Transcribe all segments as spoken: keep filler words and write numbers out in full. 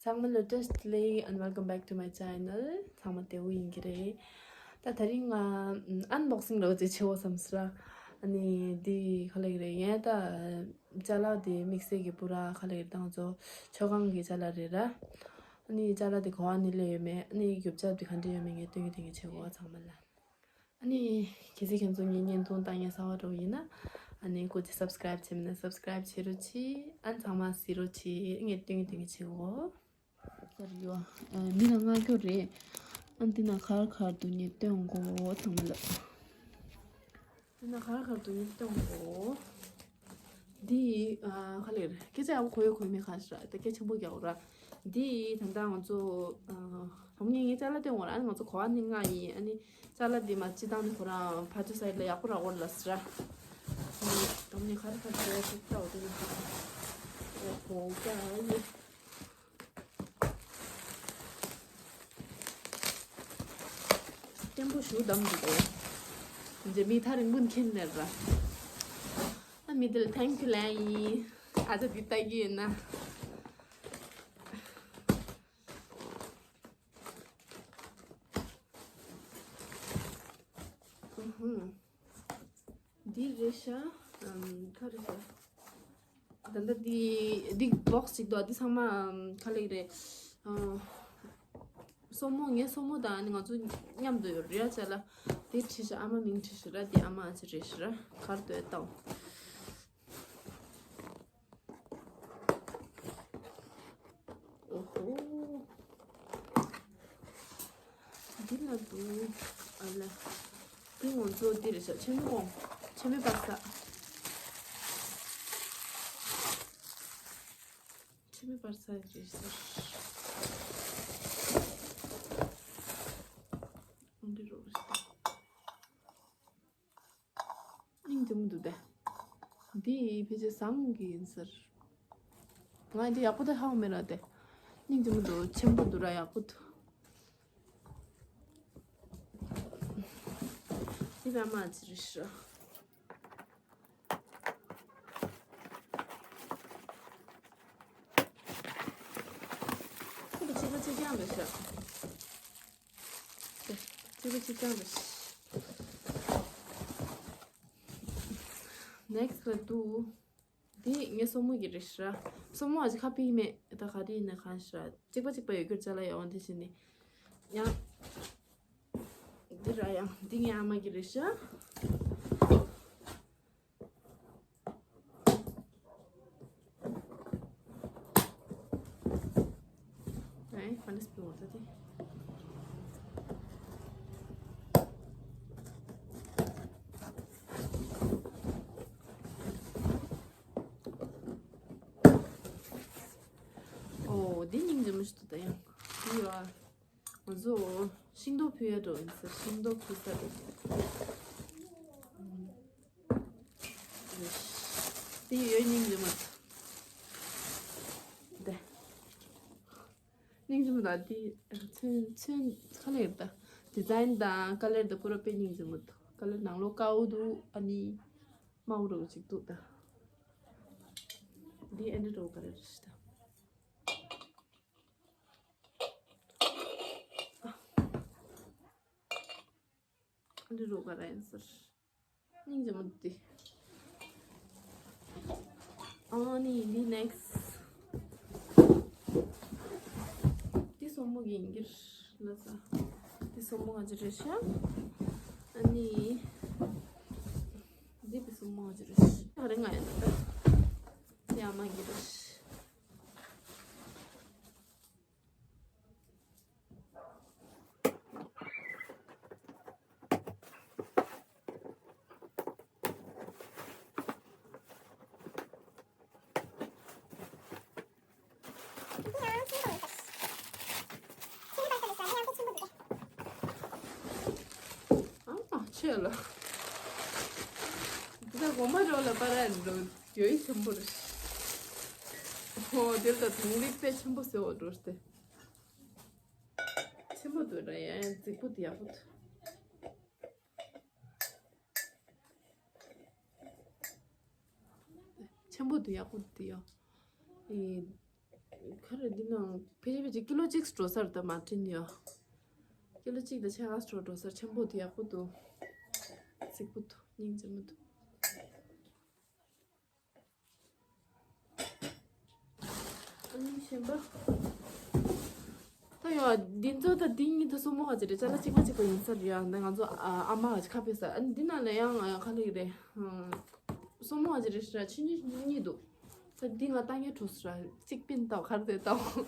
ཚང་མ་ལ་བཀྲ་ཤིས་བདེ་ལེགས། And welcome back to my channel. ཚང་མ་བདེ་པོ་ཡིན་གྱི་རེད། ད་དེ་རིང་ང་ཨན་བོག་སིང་འདྲ་བོ་ཅིག་བྱེད་དགོས་བསམ་སོང་ར། ཨ་ནི་འདི་ག་རེ་ཡིན་རེད། ངས་ད་ཅ་ལག་འདི་དམིགས་བསལ་གྱི་པུ་ར་ག་རེ་ཡིན་རེད། ད་ང་ཚོ་མཆོད་ཁང་གི་ཅ་ལག་རེད་ར། ཨ་ནི་ཅ་ལག་འདི་ག་པར་ནས་སླེབས་ཡོད་མེད། ཨ་ནི་རྒྱུ་ཆ་འདི་ག་འདྲ་ཡོད་མེད་ངས་སྟོན་གྱི་སྟོན་གྱི་བྱེད་དགོས། ཚང་མ་ལ། ཨ་ནི་གལ་སྲིད་ཁྱེད་ཚོ་ངའི་བརྙན་ཐུང་ལྟ་མཁན་གསར་པ་འདྲ་བོ་ཡིན་ན། ཨ་ནི་སྐུ་མཁྱེན་སབ་སི་ཀ་རེབ་བྱས་མེད་ན་སབ་སི་ཀ་རེབ་བྱེད་རོགས་གྱིས། ཨ་ནི་ཚང་མ་གཟིགས་རོགས་གྱིས། ངས་སྟོན་གྱི་སྟོན་གྱི་བྱེད་དགོས། ག་རེ་ཡོད། ཨ། འདི་ན་ང་སྐྱོ་རེད། ཨ་འདི་ན་ག་རེ་ག་རེ་འདུག་ངས་སྟོན་དགོས། ཚང་མ་ལ། འདི་ན་ག་རེ་ག་རེ་འདུག་ངས་སྟོན་དགོས། འདི་ཨ་ག་རེ་རེད། སྐད་ཆ་ཡག་པོ་གོ་ཡོད་གོ་མེད་གང་ཤེས་ར། ད་སྐད་ཆེན་པོ་རྒྱག་དགོས་ར། འདི་ད་ལྟ་ང་ཚོ་ཨ་ཧམ་ངས་ངའི་ཅ་ལག་སྟོན་དགོས་ར། ཨ་ནི་ང་ཚོ་གོ་བ་ནི་ལྔ་ཡིན། ཨ་ནི་ཅ་ལག་འདི་མ་སྤྱི་བཏང་ནི་ཁོ་རང་ཕར་ཚུར་སའིཌ་ལ་ཡག་པོ་རག་གོ་ར་ལ་སི་ར། ཨ་ནི་ད་ནི་ག་རེ་ག་རེ་ཞིག་ལྟ་འོ་དེ་ནི་ཨོ་ཧོ་ཀྱ་ཡི། བརྟན་པོ་ཞུ་དམ་འདུག་གོ། འཇེ་མི་ཐ་རིང་པོ་མཁྱེན་ནས་ར། ཨ་མི་དེ་ལ་ཐེང་ཀྱུ་ལན་ཡིན། ཨ་ད་འདི་ལྟ་གི་ཡིན་ན། ཨུ་ཧུ། འདི་རེད་ཤག་ཨམ། ག་རེ་ཤག་ད་ལྟ་འདི་འདི་བོག་སི་ཅིག་འདུག་འདི་ཚང་མ་ཨམ་ག་རེ་རེད། ཨ། སོར་མོ། ངའི་སོར་མོ་དང་ནི་ང་ཚོ་མཉམ་དུ་ཡོད་རེད་ཡ། ཅ་ལག་འདི་བྲིས་ཤག་ཨ་མ་མིང་བྲིས་ཤག་ར། འདི་ཨ་མ་ཨ་ཅེ་རེད་ཤག་ར། ག་རེ་འདུག་ལྟ་འོ། ཨོ་ཧོ། འདི་ལ་འདུག་ཨ་ལ། འདི་ང་ཚོ་འདི་རེད་ཤག་ཆེན་མོ་གོང་། ཆེན་མོའི་པར་ས། ཆེན་མོའི་པར་ས་རེད་ཤག་འདི་རོ་རེད་ཤག་སྙིང་རྗེ་མོ་འདུག་སྟེ། འདི་ཕལ་ཆེར་བཟང་གི་ཡིན་ཟེར། ང་འདི་ཡག་པོ་དེ་ཧ་གོ་མེད་ར་སྟེ། སྙིང་རྗེ་མོ་འདུག་ཆེན་པོ་འདུག་ར། ཡག་པོ་འདུག་འདི་ཕ་མ་ཅི་རེད་ཤག་ཁོ་དང་གཅིག་པ་གཅིག་རྐྱང་རེད་ཤག་གཅིག་པ་གཅིག་རྐྱང་རེད། ནེག་སི་ལ་འདུག་འདི་ངའི་སོར་མོ་གི་རེད་ཤག་སོར་མོ་ཨ་ཅེ་ཁ་ཕིག་མེད། ད་ག་རེ་ཡིན་ན་གང་ཤག་གཅིག་པ་གཅིག་པ་ཡོད་རྒྱུར་ཅ་ལག་ཡོང་དེ་བྱས་ནས་ཡང་འདི་ར་ཡང་འདི་ངའི་ཨ་མ་གི་རེད་ཤག་ཨེ། ཧྥན་ནི་སི་པི་ཝ་ཊར་དེ། ཨོ། འདི་སྙིང་རྗེ་མོ་ཞིག་འདུག་ད་ཡང་། འདི་ཡོད་ཨ། ང་ཚོ་ཤིང་ཏོག་ཕུལ་ཡ་འགྲོ་ཡིན་ཟེར། ཤིང་ཏོག་ཕུལ་ས་འགྲོ། དེ་ཡོད་སྙིང་རྗེ་མོ། དེ་སྙིང་རྗེ་མོ་དང་དེ་ཚོན་ཚོན་ཁ་ལེར་དང་ཌི་ཛའིན་དང་ཀ་ལེར་དང་པུ་ར་དཔེ་སྙིང་རྗེ་མོ་འདུག་ཀ་ལེར་ནང་ལོགས་དཀར་པོ་འདུག་ཨ་ནི་དམར་པོ་འདྲ་བོ་ཅིག་འདུག་ད། འདི་ཨ་ནི་འདྲ་བོ་ཀ་ལེར་རེད་ཤག་ད། འདི་རུ་ག་ར་ཡིན་ཟེར། སྙིང་རྗེ་མོ་འདི། ཨ་ནི་འདི་ནེག་སི། འདི་སོར་མོ་གི་ཡིན་གྱི་རེད་ལ་ས། འདི་སོར་མོ་ང་ཚོ་རེད་ཤག་ཨ་ནི་འདི་བི་སོར་མོ་ང་ཚོ་རེད་ཤག་ག་རེ་ང་ཡིན་ད། འདི་ཨ་མ་གི་རེད་ཤག་ཨ་མ་ཆེ་ལ། འདི་ད་གོང་མ་རོ་ལ་པ་ར་འགྲོ་ཡོད་ཆེན་པོ་རེད། ཨོ་དེ་ལ་དུང་ལི་དཔེ་ཆེན་པོ་ཟེར་བ་འགྲོ་སྟེ། ཆེན་པོ་འདུག་ར། ཡང་ཡང་རྫིག་པོ་འདུག་ཡག་པོ་འདུག་ཆེན་པོ་འདུག་ཡག་པོ་འདུག་ཡ། ཨེ། ག་རེ་འདི་ནང་ཕལ་ཆེར་ཕལ་ཆེར་ཀི་ལོ་གཅིག་འགྲོ་ས་རེད་ད། མ་ཊིན་ཡོད། ཀི་ལོ་གཅིག་དང་ཕྱེད་ཀ་འགྲོ་འགྲོ་ས་རེད། ཆེན་པོ་འདུག། ཡག་པོ་འདུག། རྫིག་པོ་འདུག། སྙིང་རྗེ་མོ་འདུག། ཨ་ནི་གཞན་པ། ད་ཡོད་འདི་ཚོ་ད་འདི་གཉིས་ད་སོ་མོ་ག་ཅིག་རེད། ཅ་ལག་གཅིག་པ་གཅིག་པ་ཡིན་ས་རེད་ཡ། ད་ང་ཚོ་ཨ་ཨ་མ་ག་ཅིག་ཁ་ཕེབས་ས། ཨ་ནི་འདི་ནང་ལ་ཡང་ཨ་ག་ལེ་རེད། སོ་མོ་ག་ཅིག་རེད་ཤི་ར། ཆུ་གཉིས་གཉིས་འདུག། ད་འདི་ང་ལྟ་ངན་གྲུ་ས་ར་གཅིག་པིན་ཏའོ་ག་རེ་རེད་ཏའོ།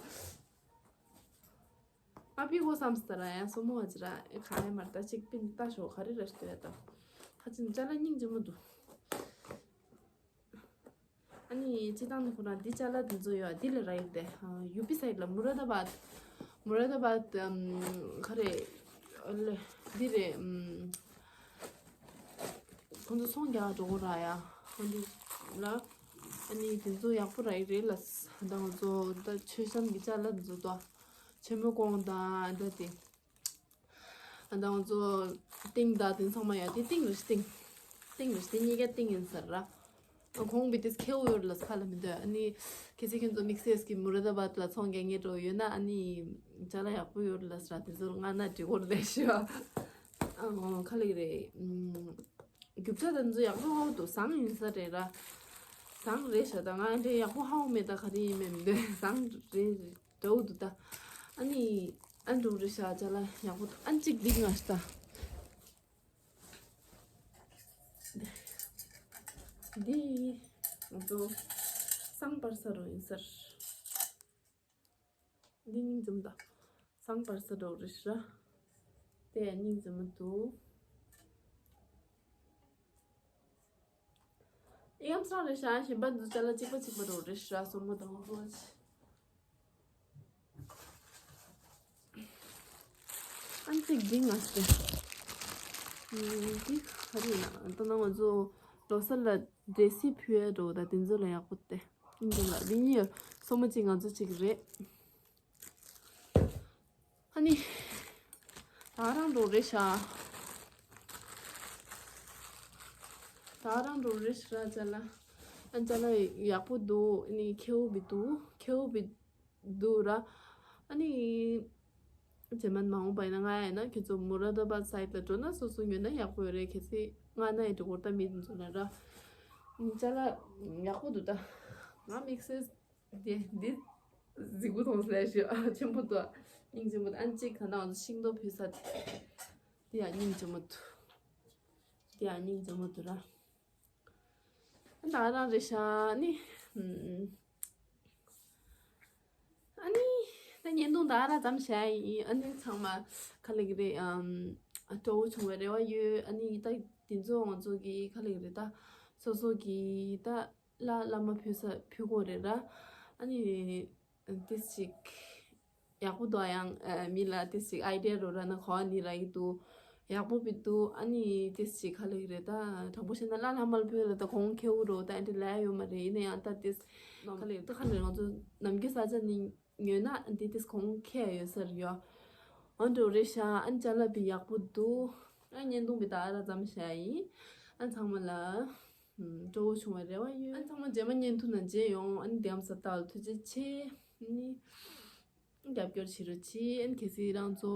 ཨ་ཕི་གོ་བསམ་ས་ར་ཡ། སོ་མོ་ག་ཅིག་ར་ག་ཡ་མར་ད་གཅིག་པིན་ཏ་ཤོ་ག་རེ་རེད་ཤི་ཏོ་ཡ་ད། ཁ་ཅིག་ཅ་ལག་སྙིང་རྗེ་མོ་འདུག། ཨ་ནི་སྤྱི་བཏང་ནི་ཁོ་རང་འདི་ཅ་ལག་འདི་ཚོ་ཡོད་འདི་ལ་རག་ཡོད་དེ། ཡུ་པི་སའིད་ལ་མུ་ར་ད་བཱད། མུ་ར་ད་བཱད་ཨམ་ག་རེ་ལ་འདི་རེད། ཨམ་ཁོང་ཚོ་ཚོང་རྒྱག་འགྲོ་གོ་ར་ཡ། ཁོང་འདི་ལ་ཨ་ནི་འདི་ཚོ་ཡག་པོ་རག་ཡོད་རེད་ལ། ད་ང་ཚོ་ད་མཆོད་བཤམས་ཀྱི་ཅ་ལག་འདི་ཚོ་ད་ཆེན་མོ་ཀོང་དང་ད་དེ། ཨ་ད་ང་ཚོ་ཏིང་ད་དེ་ཚང་མ་ཡོད་དེ། ཏིང་རེད་ཤི་ཏིང་། ཏིང་རེད་ཤི་ཏིང་། གཉིས་ཀ་ཏིང་ཡིན་ས་ར། ཨ་གོང་བི་དེས་ཁེའུ་ཡོད་ལ་ཁ་ལ་མི་འདོད། ཨ་ནི་ཁྱེད་ཚོ་ཁྱོད་ཚོ་དམིགས་བསལ་གྱི་མུ་ར་ད་བཱད་ལ་ཚོང་རྒྱག་མཁན་འདྲ་ཡོད་ན་ཨ་ནི་ཅ་ལག་ཡག་པོ་ཡོད་ལ་ས་ར། དེ་ཚོར་མངགས་ན་འགྲིག་གོ་རེད་ཤི་ཨ། ཨ་ཁ་ལ་གི་རེད། ཨམ་རྒྱུ་ཆ་དེ་ཚོ་ཡག་པོ་ཧ་གོ་འདུག། བཟང་ཡིན་ས་རེད་ར། བཟང་རེད་ཤག། ད་ང་འདྲ་ཡག་པོ་ཧ་གོ་མེད། ད་ག་རེ་ཡིན་མིན་མི་འདོད། བཟང་རེད་རེད། འདྲ་བོ་འདུག་ད། ཨ་ནི་ཨ་འགྲོ་རེད་ཤག། ཅ་ལག་ཡག་པོ་འདུག། ཨ་གཅིག་འདི་ང་ཤི་ད། འདི་ང་ཚོ་སང་པར་ས་རོ་ཡིན་ས་ར། འདི་སྙིང་རྗེ་མོ་ད། སང་པར་ས་རོ་རེད་ཤག། དེ་སྙིང་རྗེ་མོ་འདུག། ཨེ་ཡམ་སང་རེད་ཤག། གཞན་པ་འདི་ཅ་ལག་གཅིག་པ་གཅིག་པ་རོ་རེད་ཤག། སོ་མོ་དང་པོ་ཅི། ཨན་ཅིག་འདི་ང་ཟེར། འདི་ག་རེ་ཡིན་ན། ད་ནང་ང་ཚོ་ལོ་གསར་ལ་འབྲས་སིལ་ཕུལ་ཡ་འགྲོ་ད། དེ་ཚོ་ལ་ཡག་པོ་སྟེ། འདི་ལ་འདི་གཉིས་སོ་མོ་གཅིག་ང་ཚོ་གཅིག་རེད། ཨ་ནི། ད་རང་འགྲོ་རེད་ཤག། ད་རང་འགྲོ་རེད་ཤག་ར། ཅ་ལག། ཨ་ཅ་ལག་ཡག་པོ་འདུག། ཨ་ནི་ཁེའུ་བི་འདུག། ཁེའུ་བི་འདུག་ར། ཨ་ནི། རྗེས་མ་མ་འོངས་པ་ཡིན་ན་ང་ཡིན་ན་ཁྱེད་ཚོ་མུ་ར་ད་བཱད་སའིད་ལ་འགྲོ་ན་སོ་སོ་ཉོས་ན་ཡག་པོ་ཡོད་རེད། གལ་སྲིད་ང་ན་ཡི་འགྲོ་གོ་ད་མི་འདི་ཚོ་ན་ར། ཅ་ལག་ཡག་པོ་འདུག་ད། ང་དམིགས་བསལ། དེ་འདི་གཟིགས་པོ་མཐོང་སླེ་ཞུ་ཨ། ཆེན་པོ་འདུག། སྙིང་རྗེ་མོ། ཨན་ཅིག་ད་ནང་ཤིང་ཏོག་ཕུལ་ས་དེ་དེ་ཡང་སྙིང་རྗེ་མོ་འདུག། དེ་ཡང་སྙིང་རྗེ་མོ་འདུག་ར། ཨ་ད་རང་རེད་ཤག་ནི། ཨམ། ཨ་ནི་ད་བརྙན་ཐུང་ད་ར་ཙམ་བྱས་ཡིན། ཨ་ནི་ཚང་མ་ག་ལེ་གི་རེད། ཨམ། སྤྲོ་བོ་བྱུང་བའི་རེ་བ་ཡོད། ཨ་ནི་ད་དེ་ཚོ་ང་ཚོ་གི་ག་ལེ་གི་རེད། ད་སོ་སོ་གི་ད། ལ་བླ་མ་ཕུལ་ས་ཕུལ་དགོས་རེད་ར། ཨ་ནི་ཏིས་ཅིག་ཡག་པོ་འདུག། ཡང་མི་ལ་ཏིས་ཅིག་ཨའི་ཌི་ཡ་རོ་ར་ན་གོ་ནི་ར་ཡི་འདུག། ཡག་པོ་བི་འདུག། ཨ་ནི་ཏིས་ཅིག་ག་ལེ་རེད། ད་དྲང་པོ་བཤད་ན་ལ་བླ་མ་ལ་ཕུལ་ལ་ད་གོང་ཁེའུ་རོ་ད་ཨ་འདྲ་ལ་ཡ་ཡོད་མ་རེད། ཡིན་ན་ཡང་ད་ཏིས་ག་ལེ་ད་ག་ལེ་ང་ཚོ་ནམ་རྒྱུན་ས་ཆ་ནི་ཉོས་ན་འདི་ཏིས་གོང་ཁེ་ཡ་ཡོད་ས་རེད་ཡོ། ཨ་འགྲོ་རེད་ཤག། ཨ་ཅ་ལག་བི་ཡག་པོ་འདུག། ཨ་བརྙན་ཐུང་བི་ད་ར་ཙམ་བྱས་ཡིན། ཨ་ཚང་མ་ལ། སྤྲོ་བོ་བྱུང་བའི་རེ་བ་ཡོད། ཨ་ཚང་མ་རྗེས་མ་བརྙན་ཐུང་ནང་མཇལ་ཡོང་། ཨ་ནི་དེའམ་ས་ཏཱ་ལ་ཐུགས་རྗེ་ཆེ། ཨ་ནི་རྒྱབ་སྐྱོར་བྱེད་རོགས་གྱིས། ཨ་ནི་གལ་སྲིད་རང་ཚོ་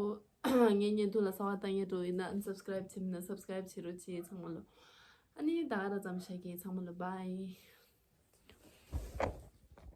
ངའི་བརྙན་ཐུང་ལ་གསར་པ་ལྟ་མཁན་འདྲ་ཡིན་ན་ཨ་ནི་སབ་སི་ཀ་རེབ་བྱེད་མིན་ན་སབ་སི་ཀ་རེབ་བྱེད་རོགས་གྱིས་ཚང་མ་ལ། ཨ་ནི་ད་ག་ར་ཙམ་བྱ་གི། ཚང་མ་ལ་བྷའི།